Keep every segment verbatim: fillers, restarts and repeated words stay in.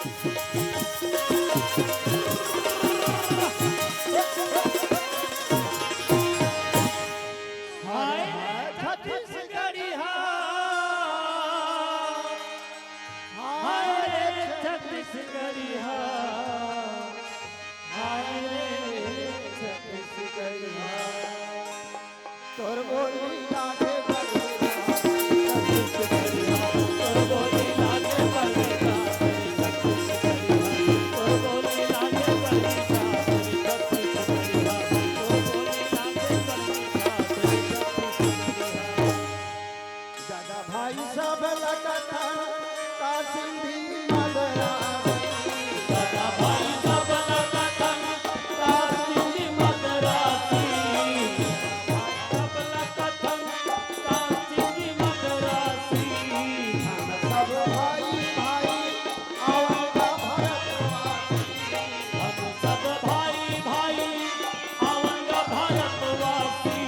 हाय रे छत्तीसगढ़िया, हाय रे छत्तीसगढ़िया, हाय रे छत्तीसगढ़िया। तोर बोली लागे बरसा, तोर बोली लागे बरसा, तोर बोली लागे बरसा। दादा भाई सब ला कथन का सिंधी मदरासी। दादा भाई सब ला कथन का सिंधी मदरासी। सब ला कथन का सिंधी मदरासी। हम सब भाई भाई अवंगा भारतवासी। हम सब भाई भाई अवंगा भारतवासी।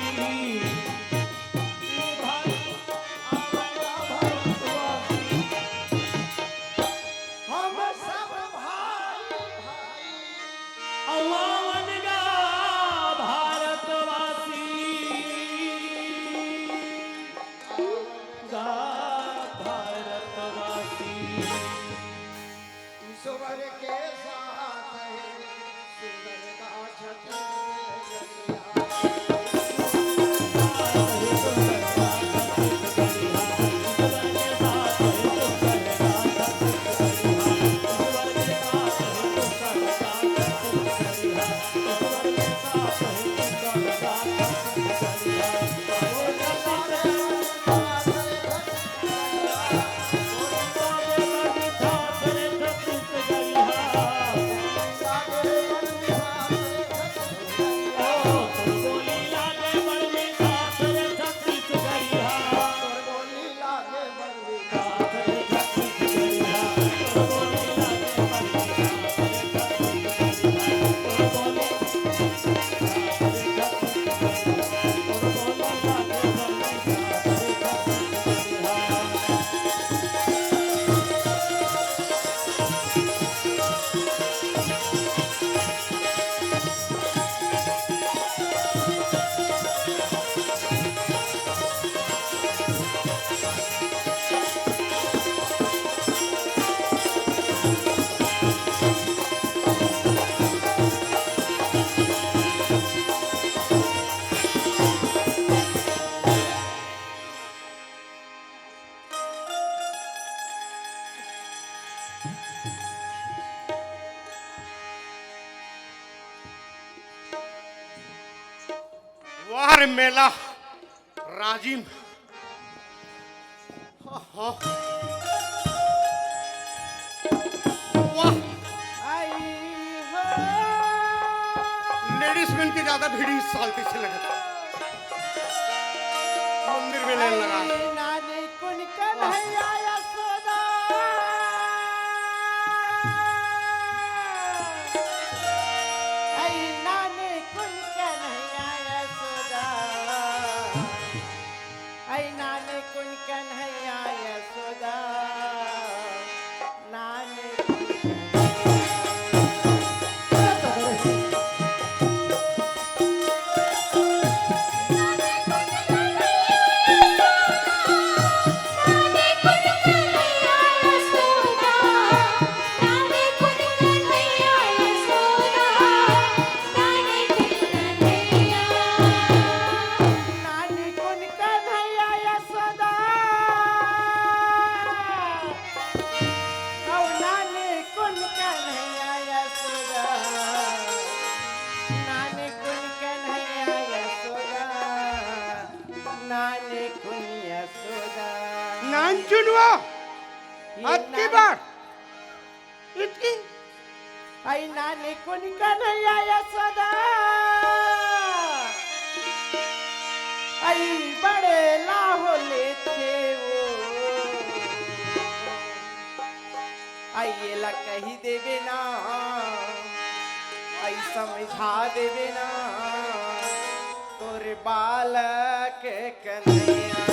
हम सब भाई भाई अवंगा भारतवासी, अवंगा भारतवासी। ईश्वर के साथ है सुंदर का छत्र। वाह रे मेला राजिम। वाह। आई हो। लेडीज मन के ज्यादा भीड़ इस साल पीछे लगे। मंदिर में लाइन लगा। आई नानी कुन कन्हैया यशोदा। आई नानी कुन कन्हैया यशोदा। आई नानी कुन कन्हैया यशोदा। नानी कुन नानी कुन कन्हैया यशोदा। अउ नानी कुन कन्हैया यशोदा। नानी कुन कन्हैया यशोदा। नानी कुन यशोदा। नानचुनवा, ये अतकी नान- बार। इतकी। आई नानी कुन कन्हैया यशोदा। आई बड़े लाहो लेथे वो। आई एला कही देबे ना। आई समझा देबे ना। तोर बालक कन्हैया।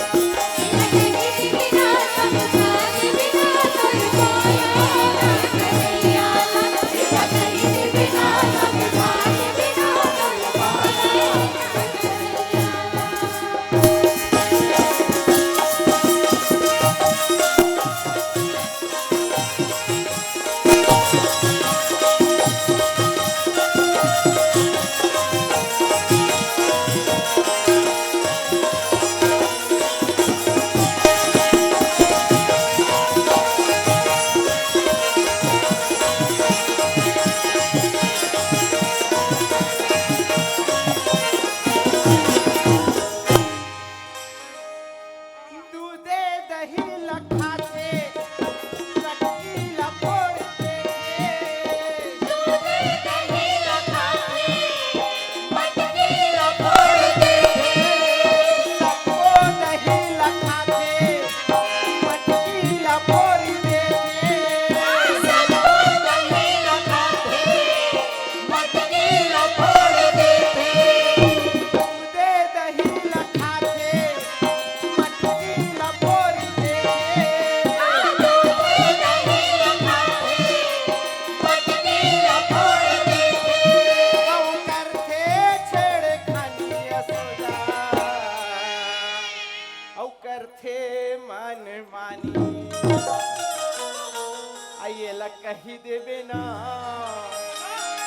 कहि देबे ना,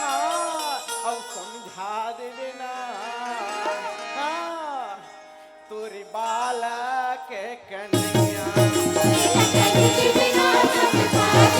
हाँ, अउ समझा देबे ना, हाँ, तोरे बालक कन्हैया। अरे बाप।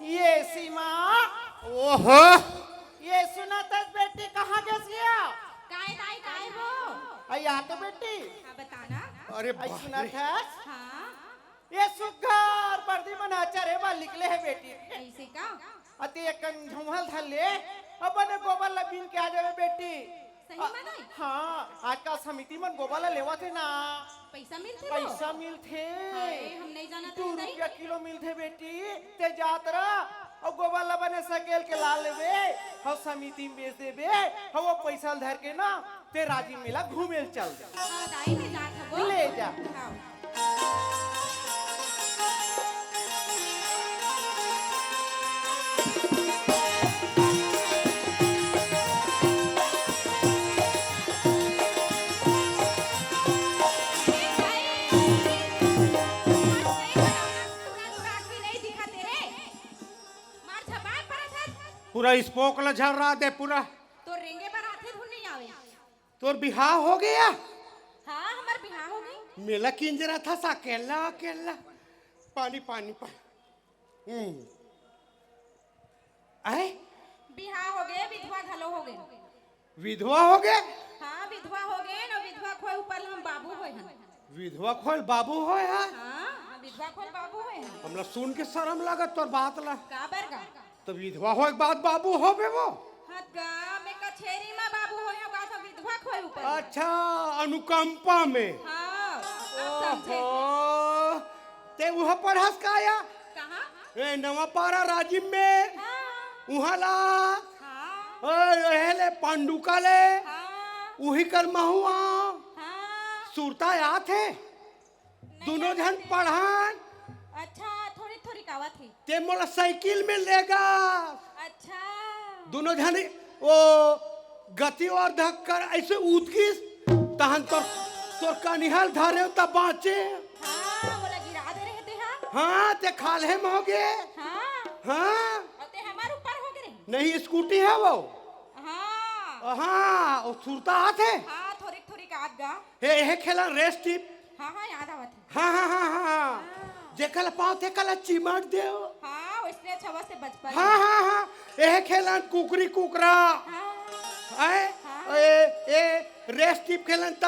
ये सीमा। ओहो। ये सुनत हस बेटी, कहाँ गेस गया? काय दाई, काय हो? अई आ तो बेटी। हाँ, बताना। अरे अई बाप सुनत रे। हस? हाँ। ये सुग्घर परदी मन चरे बर निकले हे बेटी। ऐसे का? अते एक कन झौंहल धर ले, अपन गोबर ला बीन के आ जावे बेटी। सही अ, में नहीं? हाँ, आजकल समिति मन गोबर ला लेवत हे ना। पैसा मिलथे वो? पैसा मिलथे। हाय, हम नहीं जानत दू हन, नहीं? रुपया किलो मिलथे बेटी। ते जात रह, अउ गोबर ला बने सकेल के ला लेबे, अउ समिति में बेच देबे, अउ वो पैसा ल धर के ना, ते राजिम मेला घूमे ल चल दे। हाँ, दाई, मैं जात हवँ। ले जा। हाँ। पूरा स्पोक ला झर्रा दे पूरा। तोर रेंगे बर आथे धुन नहीं आवे। तोर बिहाव हो गया? हाँ, हमर बिहाव हो गई। मेला किंजरा था सा अकेला अकेला। पानी, पानी, पानी। हम्म। आए? बिहाव हो गए, विधवा घलो हो गए। विधवा हो गए? हाँ, विधवा हो गए ना, विधवा खोए ऊपर हम बाबू होए हैं। विधवा खोल बाबू होए है? हाँ, विधवा खोल बाबू होए हैं। हमला सुन के शर्म लागत तोर बात ला। का बर का? तो विधवा होए के बाद बाबू होबे वो? हाँ, गा में कचेरी में बाबू होए हैं, का तो विधवा खोए ऊपर। अच्छा, अनुकंपा में। हाँ, अब समझे। ओहो, ते उहाँ पढ़स का या? कहाँ? ए, नवापारा राजिम में। हाँ। उहाँ ला। हाँ। ए, एहे ले पांडुका ले। हाँ। उही कर महुआ। हाँ। सुरता आत हे। नहीं दुनों आवत झन हे। पढ़न। अच्छा, थोड़ी थोड़ी आवत हे। ते मोला साइकिल में लेगा। अच्छा। दुनों झन ओ गति और धक्कर ऐसे उतकिस, तहन तोर, तोर कनिहा ल धरे त बाँचे। हाँ, मोला गिरा दे रहे ते हा। हाँ, ते खाल्हे में हो गे। हाँ। हाँ। अउ ते हमर ऊपर हो गे रहे। नहीं, स्कूटी हे वो। हाँ। हाँ, वो सुरता आत हे। हाँ, थोरिक थोरिक आत गा। हे, हे खेला रेस टिप। हाँ, हाँ, याद आवत हे। हाँ, हाँ, हाँ, हाँ। हाँ। जेकर ला पाँव ते काला चिमट देव। हाँ, वैसने अच्छा बस से बचपन हाँ, में। हाँ, हाँ। एहे खेलन कुकरी कुकरा। हाँ। हैं? हाँ। ए, ए, रेस टिप खेलन त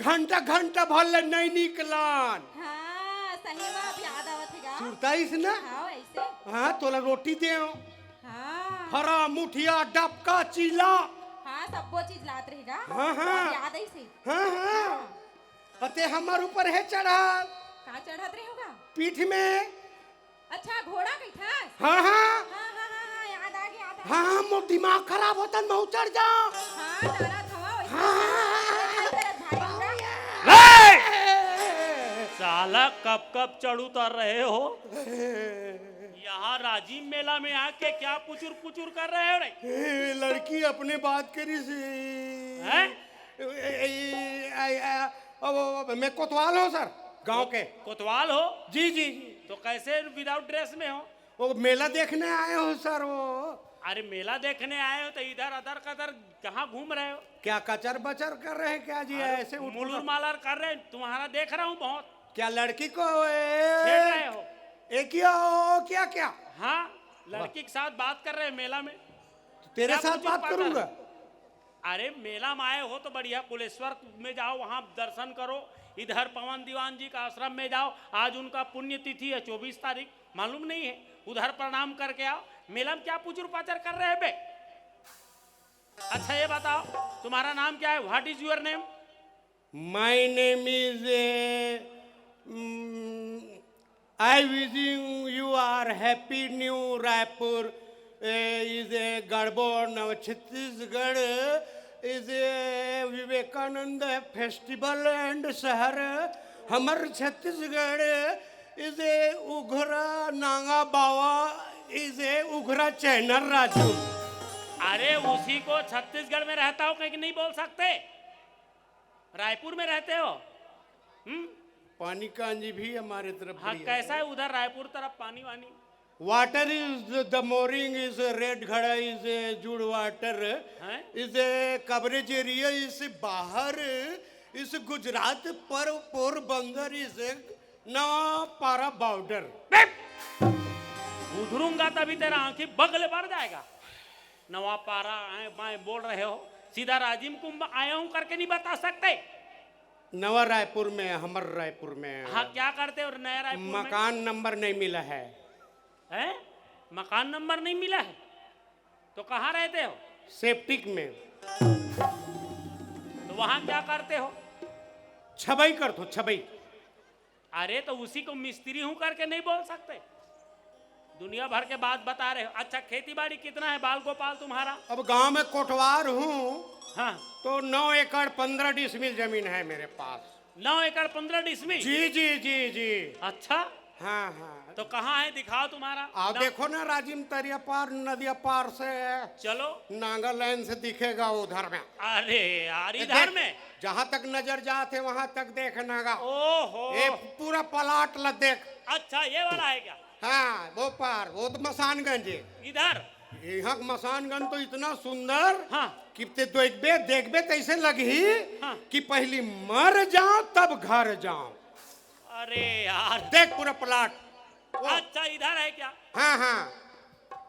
घंटा, घंटा भर ले नहीं निकलन। हाँ, सही बात याद आवत हे गा। सुरता आइस ना? हाँ, वैसे। हाँ, तोला रोटी देव। हाँ। फरा, मुठिया, डबका, चीला। हाँ, सब्बो चीज लात रहे गा। हाँ, हाँ। अब याद आइस हे। हाँ, हाँ। हाँ। अते हमर ऊपर हे चढ़ल। का चढ़त रहे होगा? पीठ में। अच्छा, घोड़ा कहिथस? हाँ, हाँ। हाँ, हाँ, हाँ, हाँ, याद आ गया, याद आ गया। हाँ, हाँ, मोर दिमाग खराब होतन, महू चढ़ जा। हाँ, डरत हवा, वैसे हाँ, हाँ, हाँ, हाँ। डरत भारी होगा। ले! साला कब कब चढ़ उतर रहे हो? यहाँ राजिम मेला में आके क्या पुचुर पुचुर कर रहे हो रे? ए, लड़की अपने बात करिस। हैं? ए, ए, ए, ए, ए, अब, अब, अब मैं कोतवाल हूँ सर, गांव के। कोतवाल हो? जी, जी, जी। तो कैसे without dress में हो? वो मेला देखने आए हो सर, वो। अरे मेला देखने आए हो तो इधर अदर कदर कहाँ घूम रहे हो? क्या कचर बचर कर रहे हैं क्या जी? अरे ऐसे उठ मुलुर उठ मालर कर रहे हैं, तुम्हारा देख रहा हूँ बहुत। क्या लड़की को ए, छेड़ रहे हो? ए किया, ओ किया क्या? हाँ, लड़की के साथ बात कर रहे हैं मेला में। तेरे क्या साथ कुछ बात पाता करूंगा? है? अरे, मेला में आए हो तो बढ़िया कुलेश्वर में जाओ, वहां दर्शन करो। इधर पवन दीवान जी का आश्रम में जाओ, आज उनका पुण्यतिथि है, चौबीस तारीख, मालूम नहीं है? उधर प्रणाम करके आओ। मेला में क्या पुचुर पाचर कर रहे हैं बे? अच्छा, ये बताओ, तुम्हारा नाम क्या है? What is your name? My name is, uh, mm, I wishing you are happy new Raipur, uh, is a Garbo Nav Chhattisgarh, is a Vivekananda festival and शहर हमर छत्तीसगढ़, is a उघरा नांगा बावा, is a उघरा चैनर राजू। अरे, उसी को छत्तीसगढ़ में रहता हो कहीं कि नहीं बोल सकते? रायपुर में रहते हो? हम्म? पानी कांजी भी हमारे तरफ हाँ, बढ़िया कैसा है। है उधर रायपुर तरफ पानी वानी? Water is the Moring is red घड़ा is a जुड़ water हैं? Is a coverage area is बाहर is गुजरात पर Porbandar is a Navapara border. बे! उधरूंगा तभी तेरा आंखी बगल भर जाएगा। नवापारा आए बाएं बोल रहे हो, सीधा राजिम कुंभ आया हूं करके नहीं बता सकते? नवा रायपुर में, हमर रायपुर में। हाँ, क्या करते हो नया रायपुर में? मकान नंबर नहीं मिला है। हैं? मकान नंबर नहीं मिला है तो कहाँ रहते हो? सेप्टिक में। तो वहां क्या करते हो? छबई करथो, छबई। अरे, तो उसी को मिस्त्री हूं करके नहीं बोल सकते? दुनिया भर के बात बता रहे हो। अच्छा, खेती बाड़ी कितना है बाल गोपाल तुम्हारा? अब गांव में कोटवार हूँ। हाँ। तो नौ एकड़ पन्द्रह डिसमिल जमीन है मेरे पास। नौ एकड़ पन्द्रह डिसमिल? जी, जी, जी, जी। अच्छा। हाँ, हाँ। तो कहाँ है, दिखाओ तुम्हारा। आओ, देखो ना, राजिम तरिया पार, नदिया पार से। चलो। नागालैंड से दिखेगा उधर में। अरे यार, इधर में? जहाँ तक नजर जात है, वहाँ तक देख नागा। ओहो। ये पूरा प्लाट ला देख। अच्छा, ये वाला है क्या? हाँ, वो पार, वो तो मसानगंज है। इधर? यहाँ का मसानगंज तो इतना सुंदर हाँ। कि ते देखबे, देखबे तैसे लगही हाँ। कि पहली मर जाओ तब घर जाओ। अरे यार। देख पूरा प्लाट। वो अच्छा, इधर है क्या? हाँ, हाँ।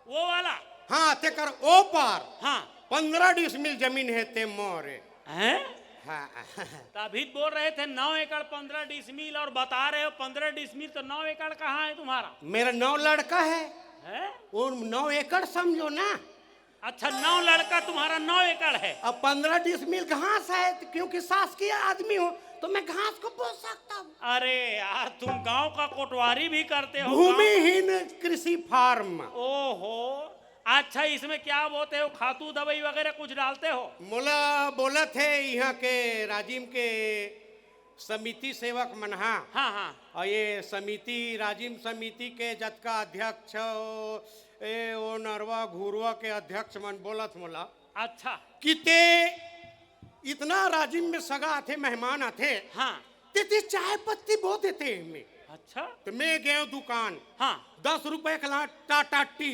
वो वाला? हाँ, तेकर ओ पार। हाँ। पन्द्रह डिसमिल जमीन है ते मोरे। हैं? हाँ। तभी तो बोल रहे थे नौ एकड़ पन्द्रह डिसमिल और बता रहे हो पन्द्रह डिसमिल, तो नौ एकड़ कहाँ है तुम्हारा? मेरा नौ लड़का है। हैं? वो नौ एकड़ समझो ना। अच्छा, नौ लड़का तुम्हारा नौ एकड़ है। अब पन्द्रह डिसमिल घास है, तो क्योंकि शासकीय आदमी हूँ, तो मैं घास को बोस सकता हूँ। अरे यार, तुम गांव का कोटवारी भी करते हो, गांव का भूमिहीन कृषि फार्म। ओहो, अच्छा, इसमें क्या बोते हो, खातू दवाई वगैरह कुछ डालते हो? मोला बोलत हे इहाँ के राजिम के समिति सेवक मन हा। हाँ, हाँ। अउ ये समिति, राजिम समिति के जतका अध्यक्ष हो, ए, ओ नरवा घुरवा के अध्यक्ष मन बोलत मोला। अच्छा। कि ते इतना राजिम में सगा आथे, मेहमान आथे, हाँ। ते, ते चाय पत्ती बो देते एमे। अच्छा। तो मैं गयो दुकान, हाँ। दस रुपए का ला टाटा टी,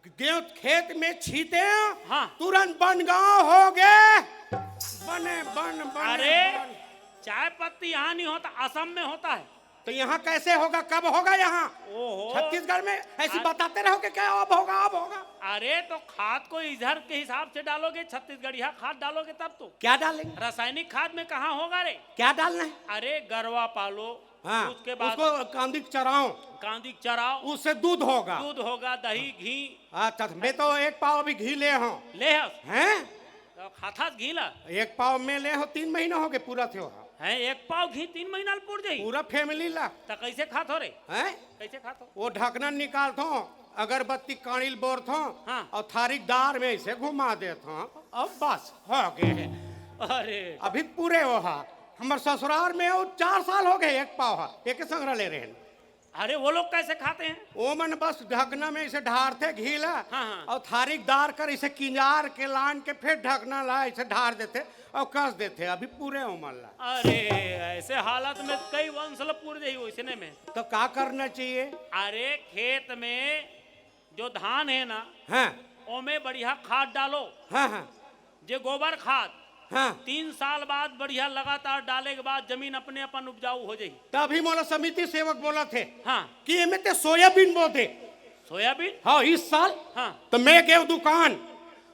गेहूं खेत में छीते, हाँ। तुरंत बनगांव हो गए। बने बन, बने अरे, बन। चाय पत्ती यहाँ नहीं होता, असम में होता है। तो यहाँ कैसे होगा, कब होगा यहाँ? ओहो। छत्तीसगढ़ में ऐसी अरे, बताते रहोगे क्या, अब होगा, अब होगा। अरे, तो खाद को इधर के हिसाब से डालोगे, छत्तीसगढ़िया खाद डालोगे तब तो। क्या डालेंगे? रासायनिक खाद में कहाँ होगा रे? क्या डालना है? अरे, गरवा पालो, हाँ, उसके बाद उसको कांदी के चराओ। कांदी के चराओ। उससे दूध होगा। दूध होगा, दही, घी। अच्छा, मैं तो एक पाव अभी घी ले हूँ। ले हस? हैं? तो खाथस घी ला? एक पाव मैं ले हूँ, तीन महीना हो गए पूरा थे हो। हैं, एक पाव घी तीन महीना ल पूर जाई? पूरा family ला। तो कैसे खात हो रे? हैं? कैसे खात हो? वो ढकना निकालत हो, अगरबत्ती कांड़ी ल बोरत हो, हाँ। और थारी दार में ऐसे घुमा देत हो, अब बस हो गए। अरे। अभी पूरे हो हा। हमर ससुराल में वो चार साल हो गए, एक पाव हा, एक संग रले रहेन। अरे, वो लोग कैसे खाते हैं? वो मन बस ढकना में इसे ढारथे घी ला, हाँ, हाँ। और थारी दार कर इसे किंजार के लान के फिर ढकना ला इसे ढार देथे और कस देथे, अभी पूरे उमर ला। अरे, ऐसे हालत में कई वंश ला पूर जाही वैसने में। तो का करना चाहिए? अरे, खेत में जो धान है ना, हाँ। ओमे बढ़िया खाद डालो। हाँ, हाँ। जे गोबर खाद, हाँ। तीन साल बाद बढ़िया लगातार डाले के बाद जमीन अपने अपन उपजाऊ हो जाई। तभी मोला समिति सेवक बोलत हे हाँ। कि एमे ते सोयाबीन बो दे। सोयाबीन? हाँ, इस साल। हाँ। तो मैं गयो दुकान,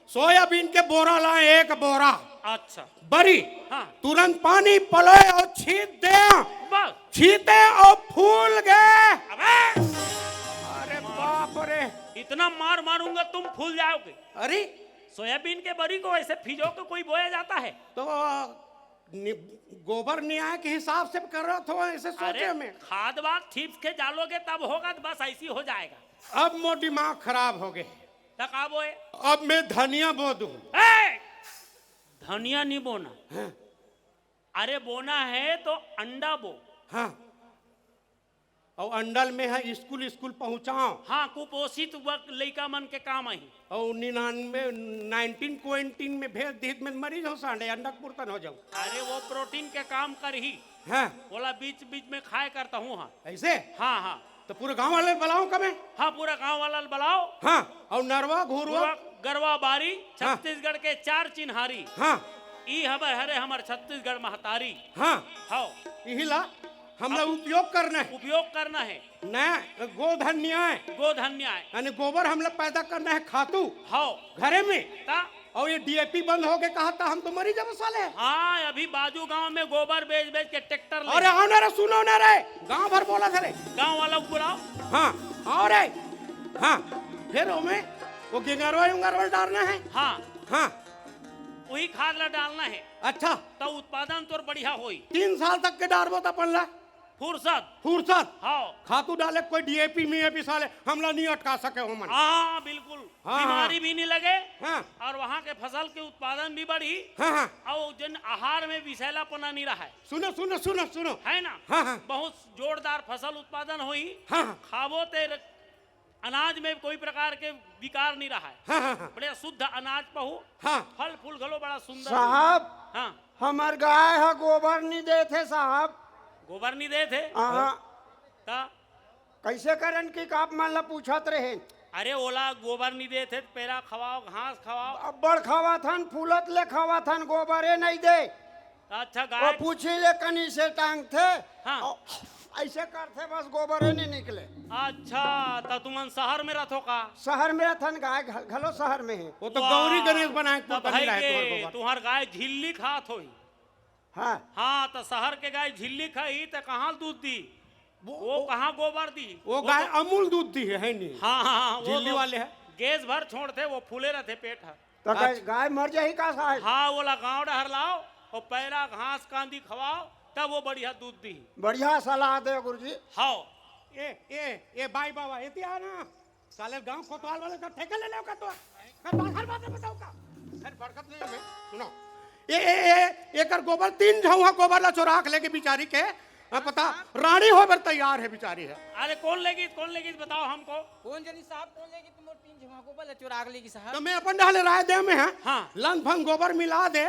सोयाबीन के बोरा लाए, एक बोरा। अच्छा। बरी। हाँ। तुरंत पानी पलोए अउ छींच दे। बस। छींचे अउ फूल गे। अबे! अरे बाप रे। इतना मार मारूंगा, तुम फूल जाओगे। अरे। सोयाबीन के बरी को ऐसे फिजो के कोई बोया जाता है? तो नि-, गोबर न्याय के हिसाब से कर रहा था ऐसे सोचे अरे, में। खाद वाद छिप के डालोगे तब होगा, तो बस ऐसी हो जाएगा। अब मोर दिमाग खराब हो गए। त का बोए? अब मैं धनिया बो दूं। ए! धनिया नहीं बोना। हाँ। अरे, बोना है तो अंडा बो। हाँ। अउ अंडल में है स्कूल, स्कूल पहुंचाओ। हाँ, कुपोषित व-, लइका मन के काम आही। अउ निन्यानवे, नाइनटीन क्वारंटीन में भेज दीत में मरीज हो सांडे, अंडक पुरतन हो जाऊं। अरे, वो प्रोटीन के काम करही। हाँ। बोला, बीच बीच में खाए करता हूँ। हाँ। ऐसे? हाँ, हाँ। तो पूरे गांव वाले बुलाओ कमे? हाँ, पूरा गांव वाला बुलाओ। हाँ, अउ नरवा, घुरवा? पूरा गरवा बारी, हाँ। छत्तीसगढ़ के चार चिन्हारी। हाँ। ई हबर हरे हमर छत्तीसगढ़ महतारी। हाँ। हाँ। इही ला हमला अब उपयोग करना है। उपयोग करना है। नया गोधन न्याय। गोधन न्याय। यानी गोबर हमला पैदा करना है खातू। हाँ। घरे में। ता? अउ ये डीएपी बंद हो गए कहा था, हम तो मरी जाबो साले। हाँ, अभी बाजू गांव में गोबर बेच बेच के ट्रैक्टर ले। अरे आओ ना रे, सुनो ना रे, गांव भर बोला था रे। गांव वाला को बुलाओ। हाँ, आओ रे। हाँ, फिर ओमे वो गिंगरवा उंगरवा डालना है। हाँ। हाँ। वही खाद ला डालना है। अच्छा। तो उत्पादन तोर बढ़िया होई। तीन साल तक के डारबो त अपन ला। फुर्सत। फुर्सत। हाँ। खातू डाले कोई डीएपी मीएपी साले हमला नहीं अटका सके ओमन। हाँ, बिल्कुल। हाँ, बीमारी हाँ। भी नहीं लगे। हाँ। और वहाँ के फसल के उत्पादन भी बढ़ी। हाँ, हाँ। और जन आहार में विषैलापना नहीं रहा है। सुनो, सुनो, सुनो, सुनो। है ना? हाँ, हाँ। बहुत जोरदार फसल उत्पादन होई। हाँ, हाँ। खाबो ते र-, अनाज में कोई प्रकार के विकार नहीं रहा है। हाँ, हाँ, हाँ। बढ़िया शुद्ध अनाज पहू। हाँ। फल फूल घलो बड़ा सुंदर होई। साहब, हाँ। हमर गाय ह गोबर नहीं देथे साहब। गोबर नहीं देथे? हाँ। ता? कैसे करन कि आप मन ला पूछत रहे? अरे ओला गोबर नहीं देथे, पेरा खवाओ, घास खवाओ। अब्बड़ खवाथन, फूलत ले खवाथन, गोबरे नहीं दे। अच्छा, वो गाय पूछी ले कनी से टांगथे, हाँ। अउ ऐसे करथे, बस गोबरे नहीं निकले। अच्छा, त तुमन शहर में रथो का? शहर में रथन, गाय घ-, घलो शहर में है। वो तो वाह, गौरी गणेश बनाए के तब पुरता है नहीं रहे के तोहर गोबर। तुहर गाय झिल्ली खात होही। हाँ। हाँ, त शहर के गाय झिल्ली खाही त कहाँ दूध दी? वो, वो वो, कहाँ गोबर दी? वो वो गाय तो अमूल दूध दी है, है नहीं? हाँ, हाँ, हाँ, वो झिल्ली तो वाले है। गैस भर छोड़थे, वो फूले रहथे पेट ह। तो गाय, अच्छा। गाय मर जाही का साहब? हाँ, ओला गांव डहर लाओ अउ पैरा घास कांदी खवाओ, तब वो बढ़िया दूध दी। बढ़िया सलाह दे गुरुजी। हाँ। ए, ए, ए, बाई बाबा, एती आ ना। साले गांव कोतवाल वाले तो ठेका ले लेव का तो? मैं बाहर बात बताऊं का? फिर बरकत नहीं है, सुनो। ए, ए, ए, एकर गोबर तीन झउहा गोबर ला चोरा के लेके बिचारी के, आ, पता, रानी होय बर तैयार है बिचारी है। अरे कौन लेगी, कौन लेगी बताओ हमको। कौन जनी साहब, कौन लेगी तुम तीन झउहा गोबर ला चोरा के लेगी साहब? तो मैं अपन डाले राय दे में है। हाँ। लंग फंग गोबर मिला दे,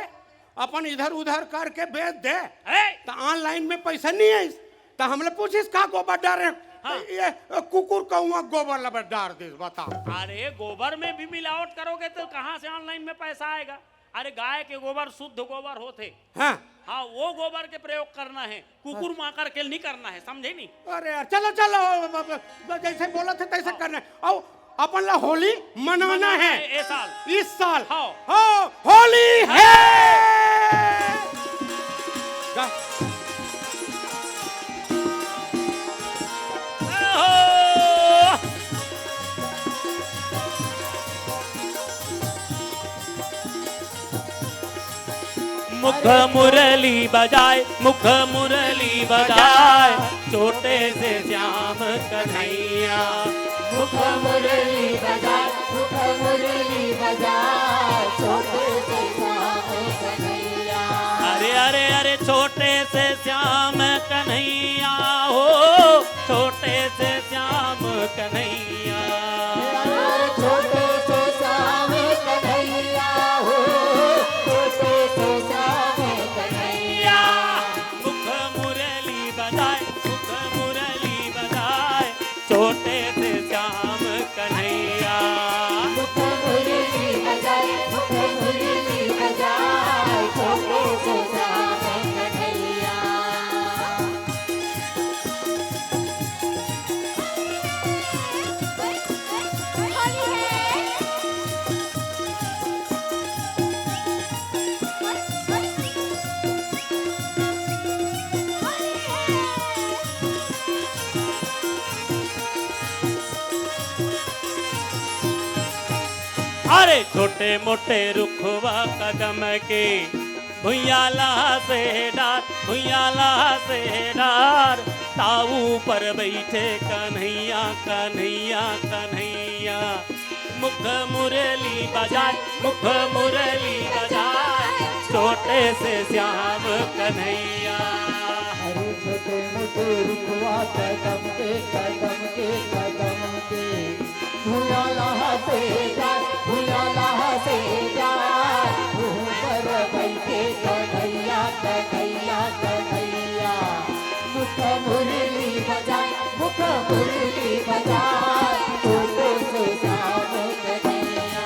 अपन इधर उधर करके बेच दे। ए! तो ऑनलाइन में पैसा नहीं है, त हमले पूछिस का गोबर डारे? हाँ। ये कुकुर कौआ गोबर ला डार दे, बताओ। अरे गोबर में भी मिलावट करोगे तो कहाँ से ऑनलाइन में पैसा आएगा? अरे गाय के गोबर शुद्ध गोबर होथे। हाँ। हाँ, वो गोबर के प्रयोग करना है, कुकुर माकर के नहीं करना है, समझे नहीं? अरे यार, चलो, चलो, ब-, ब-, ब-, जैसे बोला थे तैसे हाँ। करना है। अउ अपन ला होली मनाना मनाना है। है ए साल। इस साल। हाँ। हाँ, होली है। गा। मुख मुरली बजाए, मुख मुरली बजाए, छोटे से श्याम कन्हैया। मुख मुरली बजाए, मुख मुरली बजाए, छोटे से श्याम कन्हैया। अरे, अरे, अरे, छोटे से श्याम कन्हैया हो, छोटे से श्याम कन्हैया। अरे, छोटे से श्याम कन्हैया हो, छोटे से श्याम कन्हैया। मुख मुरली बजाए, मुख मुरली बजाए, छोटे से श्याम कन्हैया। मुख मुरली बजाए, मुख मुरली बजाए, छोटे से श्याम कन्हैया। अरे छोटे मोटे रुखवा कदम के, भुइयां ला से डार, भुइयां ला से डार, ताऊ पर बैठे कन्हैया, कन्हैया, कन्हैया। मुख मुरली बजाए, मुख मुरली बजाए, छोटे से श्याम कन्हैया। अरे छोटे मोटे रुखवा कदम के, कदम के, कदम के, भुइयां ला से डार, भुइयां ला से डार, ऊपर बैठे कन्हैया, कन्हैया, कन्हैया। मुख मुरली बजाए, मुख मुरली बजाए, छोटे से श्याम कन्हैया।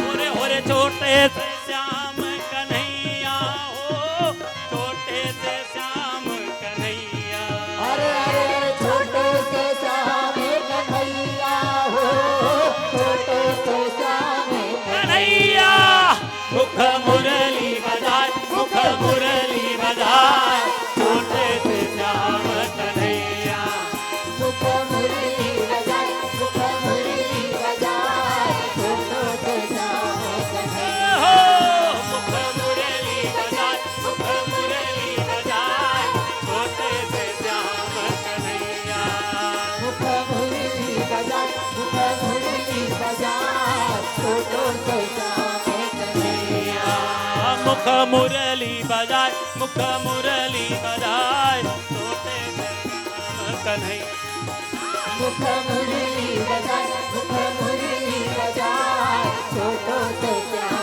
ओरे, ओरे, छोटे से श्याम कन्हैया हो, छोटे से श्याम कन्हैया। अरे, अरे, छोटे से श्याम कन्हैया हो, छोटे से श्याम कन्हैया। मुख मुरली बजाए, मुख मुरली बजाए, छोटे से श्याम कन्हैया। मुख मुरली बजाए, मुख मुरली बजाए, छोटे से श्याम कन्हैया। हो, मुख मुरली बजाए, मुख मुरली बजाए, छोटे से श्याम कन्हैया। मुख मुरली बजाए, मुख मुरली बजाए, छोटे से श्याम कन्हैया। मुख मुरली बजाए, मुख मुरली बजाए, छोटे से श्याम कन्हैया। मुख मुरली बजाए, मुख मुरली बजाए, छोटे से श्याम